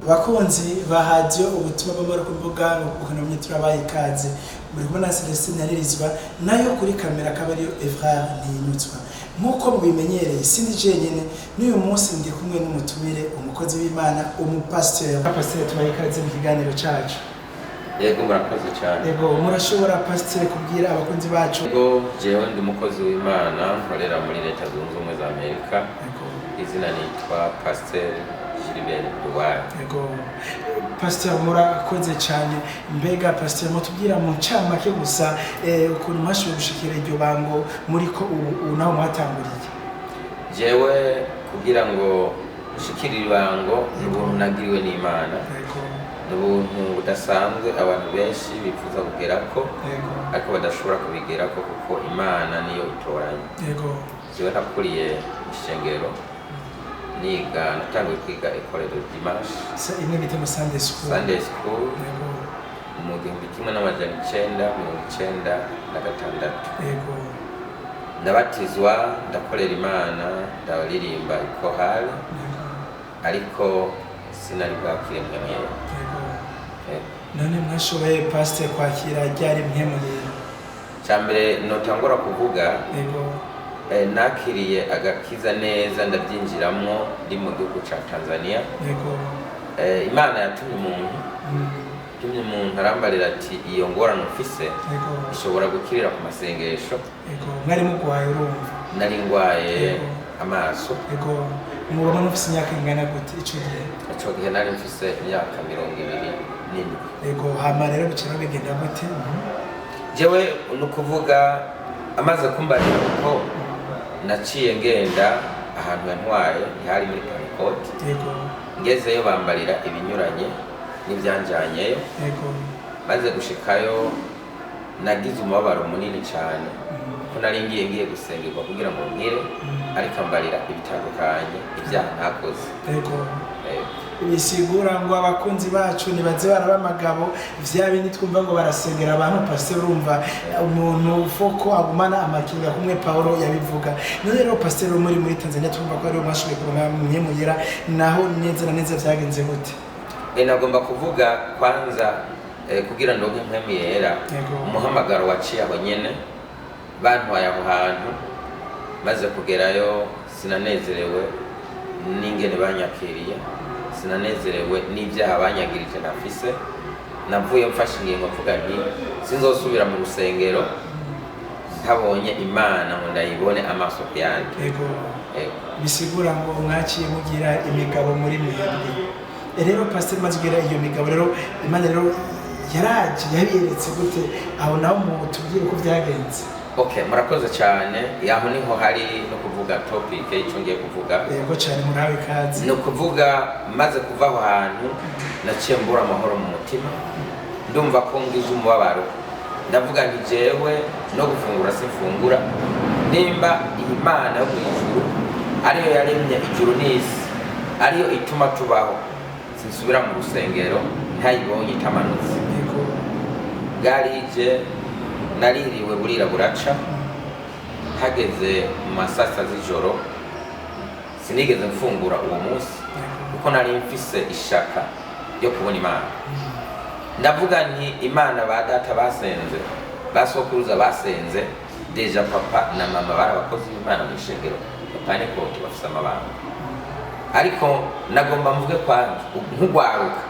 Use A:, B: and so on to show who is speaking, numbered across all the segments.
A: Bakunzi ba radiyo Ubutumwa bw'Amahoro ku mbuga ngurukanabumenyi, turabaha ikaze. Muri kumwe na Celestin Ntaririzwa, nayo kuri kamera akaba ariyo Evrard Ntihinyutswa. Nk'uko mubimenyereye, sindi jenyene n'uyu munsi, ndi kumwe n'umutumire, umukozi w'Imana, umupasiteri. Pasiteri, tubaha ikaze mu kiganiro cacu.
B: Yego, murakoze cyane.
A: Yego, murashobora, pasiteri, kubwira abakunzi bacu?
B: Yego, jewe ndi umukozi w'Imana, nkorera muri Leta Zunze Ubumwe za Amerika. Izina nitwa Pasiteri Gilbert Duwaye.
A: Yego, pasiteri, murakoze cyane. Mbega pasiteri, mutubwira mu ncamake gusa ukuntu mwashoboye gushikira iryo bango muri ko ubu naho mwatanguriye?
B: Jewe kugira ngo nshikire ibango ni ubuntu nagiriwe n'Imana. Ni ubuntu budasanzwe abantu benshi bifuza kugerako, ariko badashobora kubigerako kuko Imana niyo itoranya. Jewe nakuriye ishengero, niga, natanguye kwiga école de dimanche.
A: Imwe bita mu Sunday school.
B: Sunday school. Mu 1996. Ndabatizwa, ndakorera Imana, ndaririmba ikohale, ariko sinari bwakire Mpwemu Yera.
A: None mwashoboye, pasiteri, kwakira ryari Mpwemu Yera?
B: Cya mbere notangura kuvuga, nakiriye agakiza neza, ndabyinjiramwo ndi mu gihugu ca Tanzania. Imana yatumye umuntu, yatumye umuntu arambarira ati: "Iyo ngorane ufise ishobora gukirira ku masengesho."
A: Yego, mwari mugwaye urumva?
B: Nari ngwaye amaso.
A: Yego, muba mufise imyaka ingana gute ico gihe?
B: Ico gihe nari mfise imyaka 27.
A: Yego, hama rero bica bigenda gute?
B: Jewe ni ukuvuga, amaze kumbarira, kuko naciye ngenda ahantu yantwaye ntihari muri Pantekote. Ngezeyo bambarira ibinyuranye n'ibyanjanyeyo. Maze gushikayo nagize umubabaro munini cyane, ko nari ngiye gusengerwa kugira ngo nkire, ariko ambarira ibitandukanye, ibyaha ntakoze.
A: Bisigura ngo abakunzi bacu nibaze baraba amagabo vya bindi twumva ngo barasengera abantu. Pasiteri, urumva umuntu foko agumana amakenga kumwe Paulo yabivuga. None rero pasiteri, muri Tanzania twumva ko ariho mwashoboye kuronka Mpwemu Yera, naho neza na neza vyagenze gute?
B: Nagomba kuvuga kwanza, kugira ndonke Mpwemu Yera, umuhamagaro waciye aho nyene bantwaye aho hantu. Maze kugerayo sinanezerewe n'ingene banyakiriye, sinanezerewe n'ibyaha banyagirije nafise. Navuye mfashe ingingo, mvuga nti: "Sinzosubira mu rusengero ntabonye Imana ngo ndayibone amaso ku yandi."
A: Bisigura ngo mwaciye mugira imigabo muri mwebwe. Rero pasiteri, maze kugira iyo migabo rero, Imana rero yaraje yabiyeretse gute aho naho? Mutubwire uko vyagenze.
B: Okay, murakoze cyane. Aho niho hari no kuvuga topic y'icyo ngiye kuvuga.
A: Yego cyane, murabe ikaze.
B: Ni ukuvuga, maze kuva aho hantu naciye mbura amahoro mu mutima, ndumva ko ngize umubabaro. Ndavuga nti: "Jewe no gufungura simfungura nimba iyi Mana yo mu ijuru ariyo yaremye ijuru n'isi, ariyo ituma tubaho. Sinsubira mu rusengero ntayibonye itamanutse." Bwarije, naririwe burira buraca. Hageze mu masasa z'ijoro sinigeze mfungura uwo munsi, kuko nari mfise ishaka ryo kubona Imana. Ndavuga nti: "Imana ba data basenze, ba sokuruza basenze, déjà papa na mama bari abakozi b'Imana mu ishengero Pantekote, bafise amabanga." Ariko nagomba mvuge kwanza nk'ugwaruka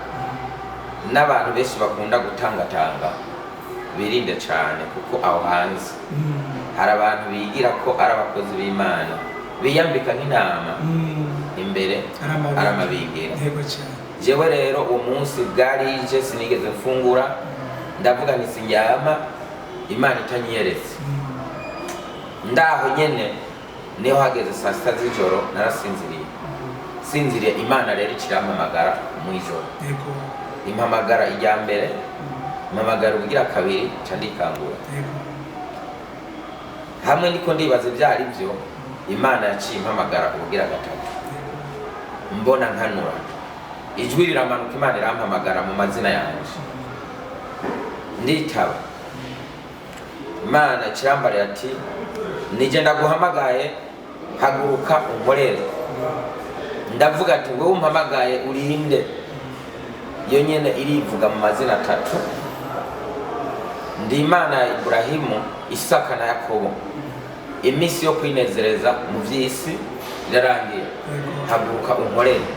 B: n'abantu benshi bakunda gutangatanga, birinde cyane, kuko aho hanze hari abantu bigira ko ari abakozi b'Imana, biyambika nk'intama, imbere
A: ari amabingira.
B: Ari amabingira.
A: Yego cyane.
B: Jewe rero uwo munsi bwarije sinigeze mfungura. Ndavuga nti: "Sindyama Imana itanyiyeretse." Ndaho nyene niho hageze saa 6 z'ijoro, narasinziriye. Sinziriye, Imana rero ikirampamagara mu ijoro. Impamagara ijya mbere, impamagara ubugira kabiri, nca ndikangura. Hamwe niko ndibaza ibyo ari byo, Imana yaciye impamagara ubugira gatatu. Mbona nkanura, ijwi riramanuka, Imana irampamagara mu mazina yanje, nditaba. Imana ikirambarira ati: "Nije ndaguhamagaye, haguruka unkorere." Ndavuga ati: "Wowe umpamagaye urinde?" Yo nyene irivuga mu mazina atatu: ndi Imana ya Iburahimu, Isaka na Yakobo. Iminsi yo kwinezereza mu vy'isi irarangiye, haguruka unkorere.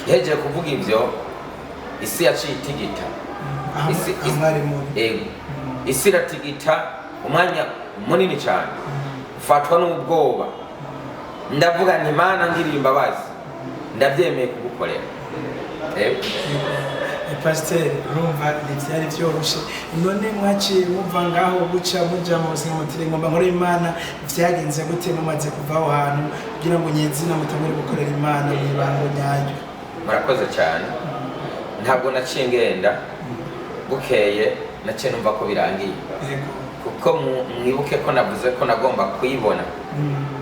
B: Yahejeje kuvuga ivyo, isi yaciye itigita.
A: Aho aho mwari muri?
B: Ego, isi iratigita umwanya munini cyane, mfatwa n'ubwoba, ndavuga nti: "Mana, ngiriye imbabazi, ndabyemeye kugukorera." Ego.
A: Pasiteri, urumva ntibyari byoroshe. None mwaciye muva ngaho guca muja mu buzima mutire ngomba nkore Imana, vyagenze gute mumaze kuva aho hantu kugira ngo nyezina mutangure gukorera Imana mu ibango nyayo?
B: Murakoze cyane. Ntabwo naciye ngenda. Bukeye naciye numva ko birangiye, kuko mwibuke ko navuze ko nagomba kuyibona,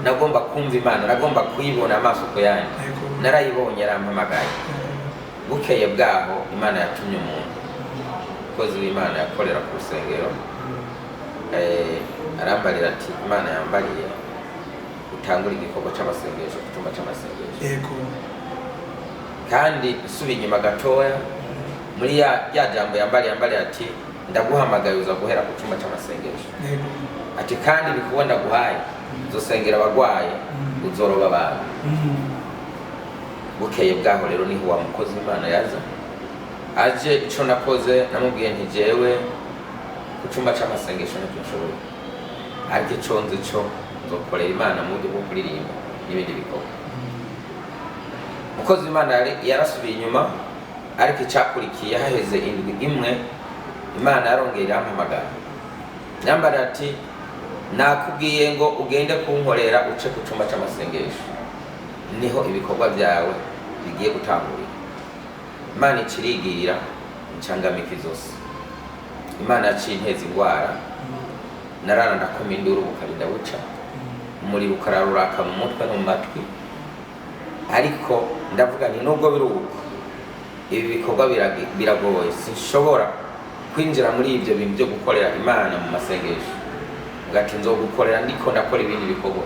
B: nagomba kumva Imana, nagomba kuyibona amaso ku yandi. Narayibonye, yarampamagaye. Bukeye bwaho Imana yatumye umuntu, umukozi w'Imana yakorera ku rusengero, arambarira ati: "Imana yambariye utangure igikorwa c'amasengesho ku cyumba c'amasengesho." Kandi nsubiye inyuma gatoya muri ya jambo yambariye ati: "Ndaguhamagaye, uza guhera ku cyumba c'amasengesho." Ati: "Kandi ibikorwa ndaguhaye, uzosengera abarwaye, uzoroba abantu." Bukeye bwaho rero niho wa mukozi w'Imana yaza aje. Ico nakoze, namubwiye nti: "Jewe ku cyumba c'amasengesho ntacyo nshoboye, ariko ico nzi co nzokorera Imana mu buryo bwo kuririmba n'ibindi bikorwa." Umukozi w'Imana yarasubiye inyuma, ariko icyakurikiye, haheze indwi imwe, Imana yarongeye irampamagara, yambara ati: "Nakubwiye ngo ugende kunkorera, uce ku cyumba c'amasengesho, niho ibikorwa byawe bigiye gutangurira." Imana icirigira ncangamika izosi. Imana yaciye inteza ingwara, narara ndakoma induru bukarinda buca, umuriro ukararuraka mu mutwe no mu matwi. Ariko ndavuga nti: "Nubwo biri uko, ibi bikorwa biragoye, sinshobora kwinjira muri ibyo bintu byo gukorera Imana mu masengesho." Ngati nzogukorera ndiko ndakora ibindi bikorwa.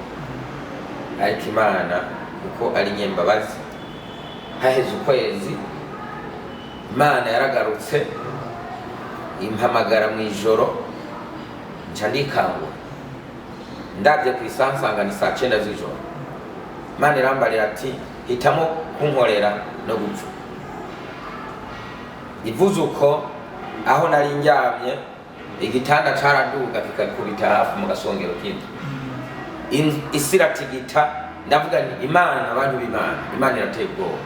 B: Ariko Imana, kuko ari nyembabazi, haheze ukwezi Imana yaragarutse impamagara mu ijoro, nca ndikangura, ndabye ku isaha nsanga ni saa 9 z'ijoro. Imana irambarira ati: "Hitamo kunkorera no gupfa." Ivuze uko, aho nari ndyamye igitanda caraduga kikakubita hafi mu gasongero k'inzu. Isi iratigita. Ndavuga nti: "Imana, abantu b'Imana, Imana irateye ubwoba,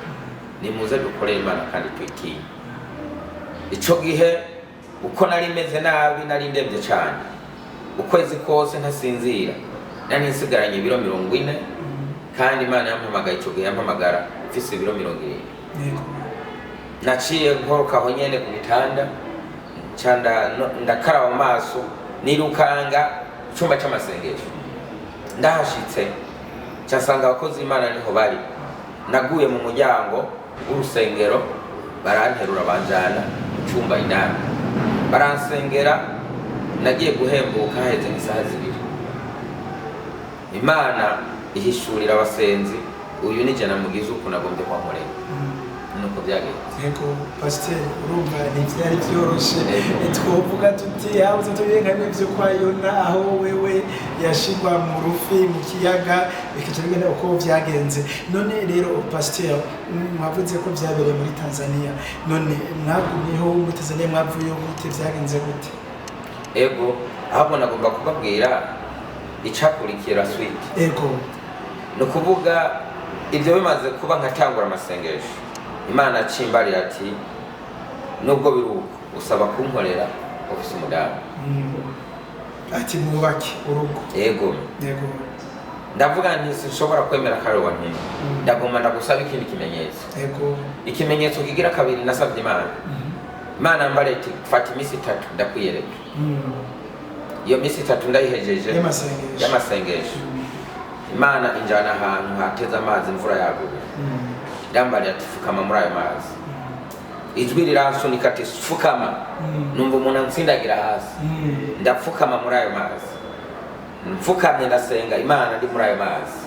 B: nimuze dukorere Imana kandi tuyitinye." Ico gihe uko nari meze nabi, nari ndemvye cane, ukwezi kose ntasinzira, nari nsigaranye ibiro 40, kandi Imana yampamagaye ico gihe yampamagara mfise ibiro 70. Naciye nkoroka aho nyene ku gitanda, nca ndakaraba mu maso, nirukanga icumba c'amasengesho. Ndahashitse nca nsanga abakozi b'Imana niho bari. Naguye mu muryango w'urusengero, baranterura banjana mu cumba indani, baransengera. Nagiye guhembuka haheze nk'isaha 2. Imana ihishurira abasenzi: "Uyu ni jye namugize uku, nagombye kwankorera." Nuko byagenze.
A: Yego, pasiteri, urumva ntibyari byoroshe.
B: Yego.
A: Twovuga tuti habuze tubiye nka bimwe byo kwa Yona, aho wewe yashigwa mu rufi mu kiyaga, bikaca bigenda uko byagenze. None rero pasiteri, mwavuze ko byabereye muri Tanzania. None mwagumyeho muri Tanzania, mwavuyeho gute, byagenze gute?
B: Ego, ahubwo nagomba kubabwira icakurikira, suite. Ni ukuvuga ibyo bimaze kuba, nkatangura amasengesho, Imana acimbarira ati: "Nubwo biri uko, usaba kunkorera ufise umudamu."
A: Ati mwubake urugo.
B: Yego. Ndavuga nti: "Sinshobora kwemera ko ari wantumye, ndagomba ndagusaba ikindi kimenyetso." Ikimenyetso kigira kabiri nasabye Imana, Imana mbare iti: "Fata iminsi 3 ndakwiyereka." Iyo minsi 3 ndayihejeje
A: y'amasengesho,
B: y'amasengesho, Imana injana ahantu hateze amazi, imvura yaguye. Irambariye ati: "Fukama muri ayo mazi." Ijwi riransunika ati: "Fukama." Numva umuntu ansindagira hasi. Ndapfukama muri ayo mazi, mfukamye ndasenga Imana ndi muri ayo mazi.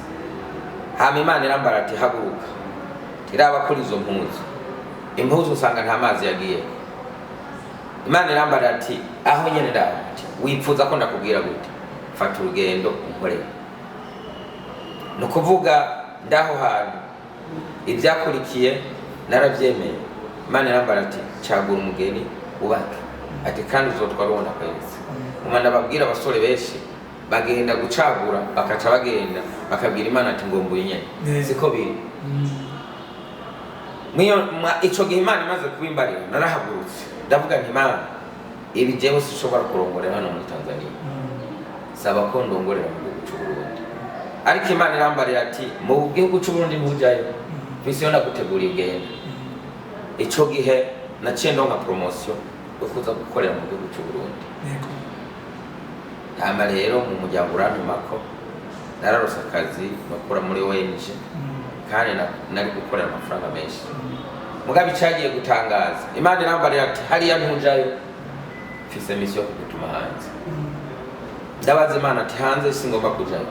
B: Hama Imana irambara ati: "Haguruka, iraba kuri izo mpuzu." Impuzu usanga nta mazi yagiye. Imana irambara ati aho nyene ndaho, ati wipfuza ko ndakubwira gute? Fata urugendo unkorere. Ni ukuvuga ndaho hantu ibyakurikiye narabyemeye. Imana irambara ati cagura umugeni ubake, ati kandi uzotwara uwo ndakweretse. Uma ndababwira, abasore benshi bagenda gucagura, bakaca bagenda bakabwira Imana ati ngombuye nyene. Siko biri. Ico gihe Imana imaze kubimbarira, narahagurutse ndavuga nti: "Imana, ibi jewe sinshobora kurongorera hano muri Tanzania, saba ko ndongorera mu gihugu c'Uburundi." Ariko Imana irambarira ati mu gihugu c'Uburundi ntujayo, mfise iyo ndaguteguriye, ugenda. Ico gihe naciye ndonka promotion yo kuza gukorera mu gihugu c'Uburundi. Hama rero mu muryango urantumako, nararose akazi bakora muri ONG, kandi nari gukorera amafaranga menshi. Mugabo icagiye gutangaza, Imana irambarira ati hariya ntujayo, mfise mission yo kugutuma hanze. Ndabaza Imana ati hanze singomba kujayo,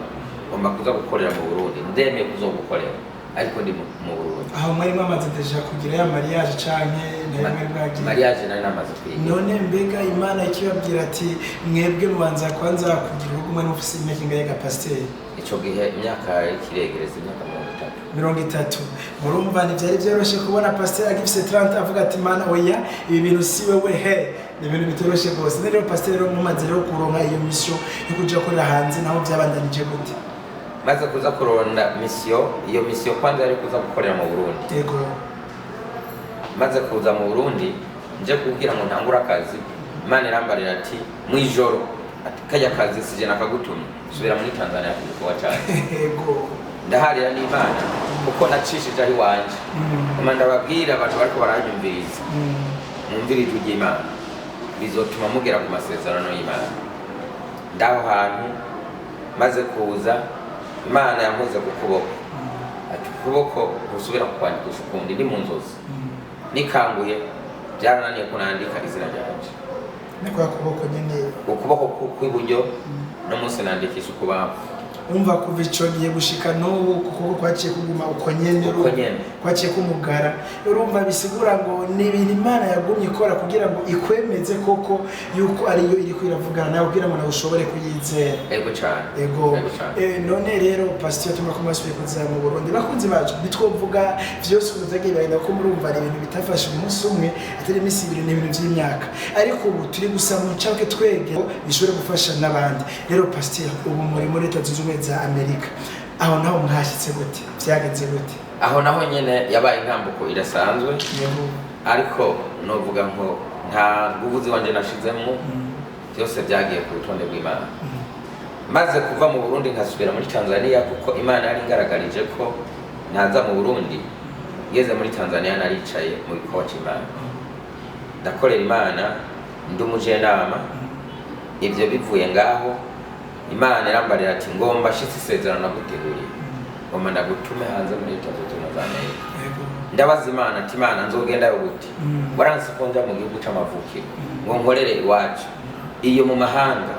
B: ngomba kuza gukorera mu Burundi, ndemeye kuzogukorera ariko ndi mu Burundi.
A: Aho mwari mwamaze déjà kugira ya mariage canke ntayo mwari bwagiye?
B: Mariage nari namaze kwiga.
A: None mbega Imana ikibabwira ati mwebwe mubanza kwanza kugira urugo, mwari mufise imyaka ingahe ga pasiteri?
B: Ico gihe imyaka ikiregereza imyaka 30.
A: 30. Murumva ntibyari byoroshye kubona pasiteri agifise 30 avuga ati: "Mana, oya, ibi bintu si wewe." He, ni ibintu bitoroshe rwose. None rero pasiteri, rero mumaze rero kuronka iyo mission yo kuja gukorera hanze, naho byabandanije gute?
B: Maze kuza kuronda mission, iyo mission kwanza yari kuza gukorera mu Burundi. Maze kuza mu Burundi, nje kubwira ngo ntangure akazi, Imana irambarira ati mwijoro, ati kajya kazi sije nakagutumye, subira muri Tanzania ku gikorwa cyane. Ndaharira n'Imana kuko nacishije aho iwanje. Uma ndababwira abantu bariko baranyumviriza, mwumvire ijwi ry'Imana, bizotuma mugera ku masezerano y'Imana. Ndaho hantu maze kuza, Imana yankoze ku kuboko, ati ukuboko ntusubira kukwandikisha ukundi. Ndi mu nzozi, nikanguye byarananiye ko nandika izina ryanje.
A: Ni kwa kuboko nyene?
B: Ukuboko kw'iburyo. No munsi nandikisha ukubamfu.
A: Umva, kuva ico gihe gushika n'ubu ukuboko kwaciye kuguma uko nyene?
B: Uko nyene.
A: Kwaciye kumugara. Urumva bisigura ngo ni ibintu Imana yagumye ikora kugira ngo ikwemeze koko yuko ariyo iriko iravugana nawe, kugira ngo nawe ushobore kuyizera.
B: Ego cyane.
A: Ego.
B: Ego cyane.
A: None rero pasiteri, tuma ko mwasubiye kuza mu Burundi, bakunzi bacu, ntitwovuga vyose ukuntu vyagiye biragenda, kuko murumva ari ibintu bitafashe umunsi umwe, atari iminsi 2, ni ibintu vy'imyaka. Ariko ubu turi gusa mu ncamake twege bishobore gufasha n'abandi. Rero pasiteri, ubu muri Leta Zunze Ubumwe za Amerika, aho naho mwashyitse gute? Vyagenze gute?
B: Aho naho nyene yabaye intambuko idasanzwe. Ariko novuga ngo nta nguvu ziwanje nashizemwo, byose byagiye ku rutonde rw'Imana. Maze kuva mu Burundi nkasubira muri Tanzania, kuko Imana yari ingaragarije ko ntaza mu Burundi, ngeze muri Tanzania naricaye mu gikorwa c'Imana, ndakorera Imana, ndi umujenama. Ibyo bivuye ngaho, Imana irambarira ati ngomba shitse isezerano naguteguriye, ngomba ndagutume hanze muri Leta Zunze Ubumwe za Amerika. Ndabaza Imana ati: "Imana, nzogendayo gute? Waranse ko nja mu gihugu c'amavukiro ngo nkorere iwacu, iyo mu mahanga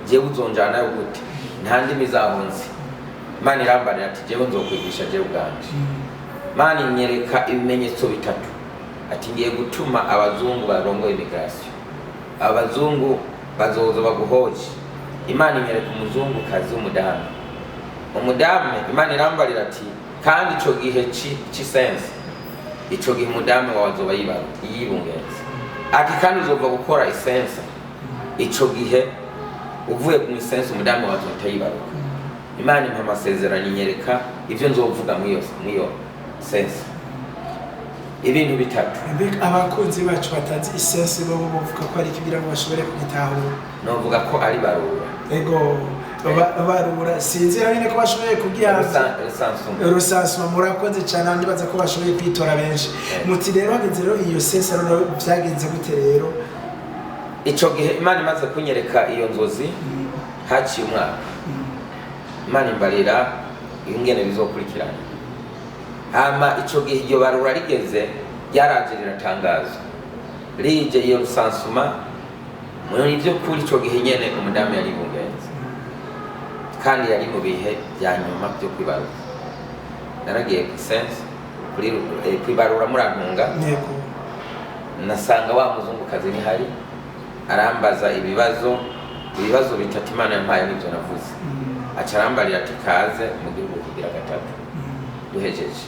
B: jewe uzonjanayo gute? Nta ndimi zaho nzi." Imana irambarira ati jewe nzokwigisha jewe ubwanje. Imana inyereka ibimenyetso bitatu, ati ngiye gutuma abazungu barongoye immigration, abazungu bazoza baguhoje. Imana inyereka umuzungu kazi w'umudamu, umudamu. Imana irambarira ati kandi ico gihe c'isense, ico gihe umudamu wawe azoba yibungenze, ati kandi uzova gukora isensa, ico gihe uvuye mu isensa umudamu wawe azohita yibaruka. Imana impa amasezerano, inyereka ivyo nzovuga mw'iyo sensa, ibintu bitatu.
A: Mbega abakunzi bacu batazi isense bo bavuga ko ari kugira ngo bashobore kugitahura?
B: Novuga ko ari barura.
A: Ego, barura. Sinzi rero nyine ko bashoboye kugihabwa.
B: Recensement.
A: Recensement, murakoze cyane. Abandi baza ko bashoboye kwitora benshi. Muti rero hageze rero iyo sense rero byagenze gute rero?
B: Ico gihe Imana imaze kunyereka iyo nzozi, haciye umwaka, Imana imbarira ingene bizokurikirana. Hama ico gihe iryo barura rigeze, ryaraje riratangazwa, rije iyo recensement. Muri by'ukuri ico gihe nyene umudamu yari bungenze, kandi yari mu bihe bya nyuma byo kwibaruka. Naragiye ku isense kuri kwibarura, murantunga. Nasanga wa muzungukazi nihari, arambaza ibibazo bitatu Imana yampaye nibyo navuze. Aca arambarira ati kaze mu gihugu kugira gatatu. Duhejeje,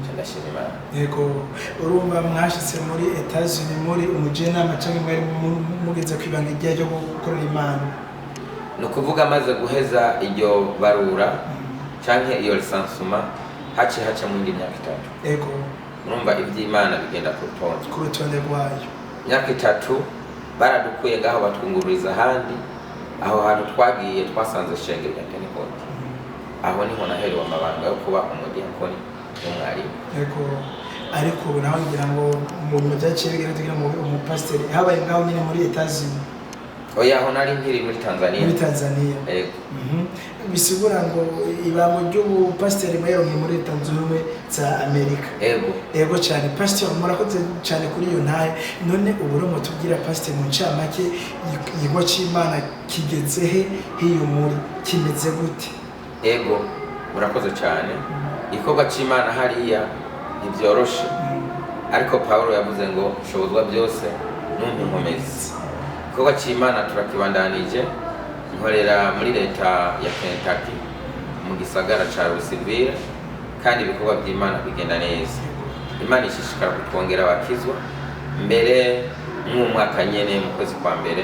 B: nca ndashima Imana.
A: Yego, urumva mwashitse muri Etats-Unis muri umujenama canke mwari mugeze kwibanga irya ryo gukorera Imana?
B: Ni ukuvuga amaze guheza iryo barura canke iyo recensement, haciye haca mu yindi myaka 3. Urumva ivy'Imana bigenda ku rutonde.
A: Ku rutonde rwayo.
B: Imyaka 3 baradukuye ngaho, batwungururiza ahandi. Aho hantu twagiye twasanze ishengero rya Pentecote. Aho niho naherewe amabanga yo kuba umudiyakoni n'umwarimu.
A: Yego, ariko ubu naho ngira ngo mu bintu byaciye bigera kugira ngo ube umupasiteri habaye ngaho nyine muri Etats-Unis?
B: Oya, aho nari nkiri muri Tanzania.
A: Muri Tanzania.
B: Yego.
A: Bisigura ngo ibango ry'ubupasiteri mwayironkeye muri Leta Zunze Ubumwe za Amerika?
B: Ego.
A: Ego cyane, pasiteri, murakoze cyane kuri iyo ntahe. None ubu rero mutubwira, pasiteri, mu ncamake, igikorwa c'Imana kigeze he hiyo muri, kimeze gute?
B: Ego, murakoze cyane. Igikorwa c'Imana hariya ntibyoroshe, ariko Pawulo yavuze ngo nshobozwa byose numpa inkomezi. Igikorwa c'Imana turakibandanije. Nkorera muri leta ya Kentucky mu gisagara ca Louisville, kandi ibikorwa by'Imana bigenda neza. Imana ishishikara kutwongera abakizwa. Mbere mw'umwaka nyene, mu kwezi kwa mbere,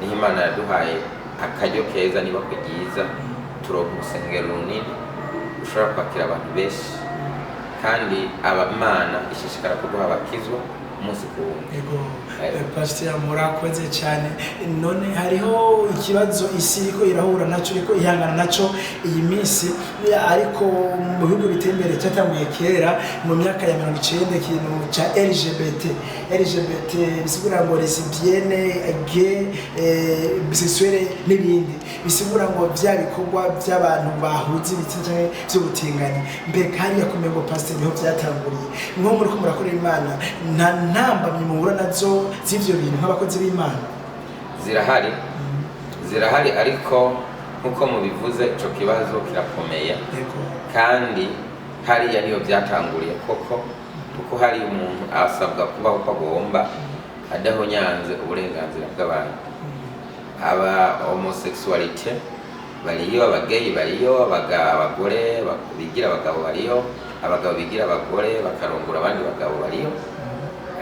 B: niho Imana yaduhaye akaryo keza, niba ryiza, turonka urusengero runini rushobora kwakira abantu benshi, kandi abamana ishishikara kuduha abakizwa umunsi ku wundi.
A: Ego, pasiteri, murakoze cyane. None hariho ikibazo isi iriko irahura naco, iriko ihangana naco iyi minsi, ariko mu bihugu biteye imbere cyatanguye kera mu myaka ya 90, ikintu ca LGBT. LGBT bisigura ngo lesbienne, gay, bisexuelle n'ibindi, bisigura ngo vya bikorwa by'abantu bahuza ibitsina canke vy'ubutinganyi. Mbega hariya kumengo, pasiteri, niho vyatanguriye, mwo muriko murakorera Imana, nta ntambamyi muhura nazo z'ivyo bintu nk'abakozi b'Imana?
B: Zirahari, zirahari, ariko nk'uko mubivuze ico kibazo kirakomeye. Kandi hariya niyo byatanguriye koko, kuko hari umuntu asabwa kubaho uko agomba adahonyanze uburenganzira bw'abandi. Aba homosexualité bariyo, abageyi bariyo, abagore bigira abagabo bariyo, abagabo bigira abagore bakarongora abandi bagabo bariyo.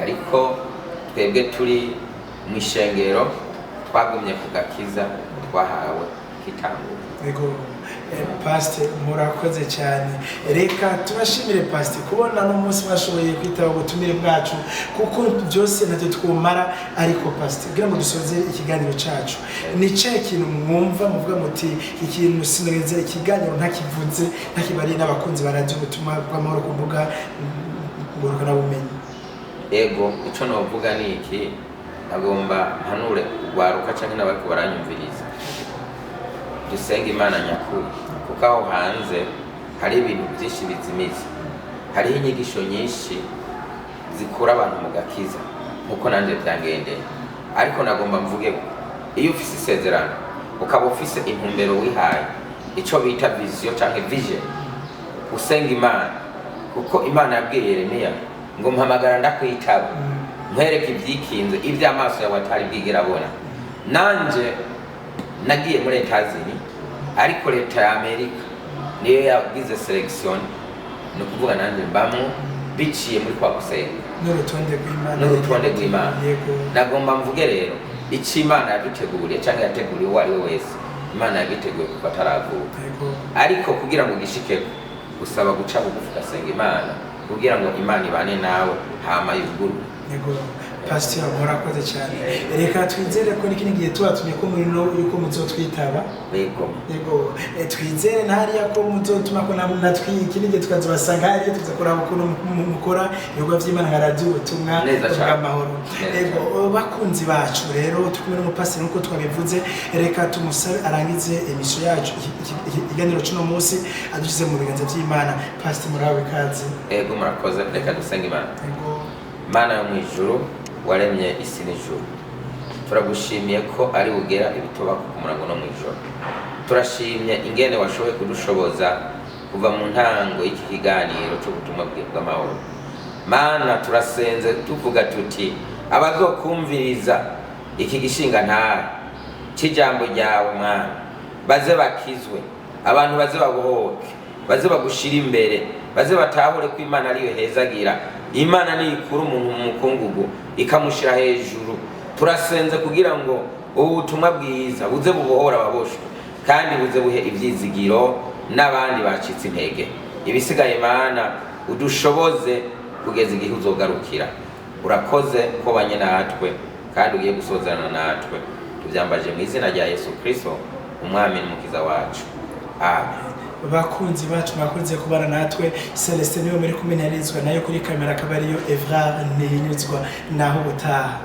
B: Ariko twebwe turi mu ishengero twagumye ku gakiza twahawe kitangura.
A: Ego, pasite, murakoze cyane. Reka tubashimire, pasite, kubona n'umunsi mwashoboye kwitaba ubutumire bwacu, kuko byose ntacyo twumara. Ariko pasite, kugira ngo dusoze ikiganiro cyacu, ni cyahe kintu mwumva muvuga muti ikintu sinogeze ikiganiro ntakivuze, ntakibariye n'abakunzi ba radiyo ubutumwa bw'amahoro ku mbuga ngurukanabumenyi?
B: Ego, ico novuga ni iki: agomba mpanure urwaruka canke n'abariko baranyumviriza, dusenga Imana nyakuri, kuko aho hanze hari ibintu byinshi bizimiza, hariho inyigisho nyinshi zikura abantu mu gakiza nkuko nanjye byangendeye. Ariko nagomba mvuge ko iyo ufise isezerano, ukaba ufise intumbero wihaye, ico bita vision canke vision, usenga Imana, kuko Imana yabwiye Yeremiya ngo mpamagara ndakwitaba, nkwereke ibyikinze iby'amaso yawe atari bwigera abona. Nanje nagiye muri Etazini, ariko leta ya Amerika niyo yagize selection, ni ukuvuga nanjye mbamwo biciye muri kwa gusenga.
A: N'urutonde rw'Imana.
B: N'urutonde rw'Imana. Nagomba mvuge rero icyo Imana yaduteguriye cyangwa yateguriye uwo ari we wese, Imana yagiteguye kuva ataravuka. Ariko kugira ngo ugishikeko usaba guca bugufi, ugasenga Imana kugira ngo Imana ibane nawe, hama yugurure.
A: Yego, pasiteri, murakoze cyane. Reka twizere ko n'ikindi gihe tubatumye ko muri no yuko muzotwitaba.
B: Yego.
A: Yego, twizere ntariya ko muzotuma ko natwe ikindi gihe tukazobasanga hariya, tuza kuraba ukuntu mukora ibikorwa by'Imana nka radiyo ubutumwa
B: Neza cyane.
A: bw'amahoro.
B: Neza.
A: Yego, bakunzi bacu rero, turi kumwe n'umupasiteri nk'uko twabivuze. Reka tumusabe arangize emisiyo yacu, ikiganiro cy'uno munsi, adushyize mu biganza by'Imana. Pasiteri, murabe ikaze.
B: Yego, murakoze. Reka dusenge Imana.
A: Yego.
B: Mana yo mu ijuru, waremye isi n'ijuru, turagushimiye ko ari bugera ibitoba ku murango no mu ijoro. Turashimye ingene washoboye kudushoboza kuva mu ntango y'iki kiganiro cy'ubutumwa bw'amahoro. Mana, turasenze tuvuga tuti Abazokumviriza iki gishinga ntara cy'ijambo ryawe, Mwami, baze bakizwe, abantu baze babohoke, baze bagushira imbere, baze batahure ko Imana ariyo hezagira. Imana niyikura umuntu mu mukungugu ikamushyira hejuru. Turasenze kugira ngo ubu butumwa bwiza buze bubohora ababoshwe, kandi buze buhe ibyizigiro n'abandi bacitse intege. Ibisigaye, Mana, udushoboze kugeza igihe uzogarukira. Urakoze ko banye natwe kandi ugiye gusozerana natwe. Tubyambaje mu izina rya Yesu Kristo, Umwami n'Umukiza wacu, amen.
A: Bakunzi bacu, mwakunze kubana natwe. Celestin niwe muri kumwe, narizwa nayo kuri kamera akaba ariyo Evrard Ntihinyuzwa. Naho ubutaha.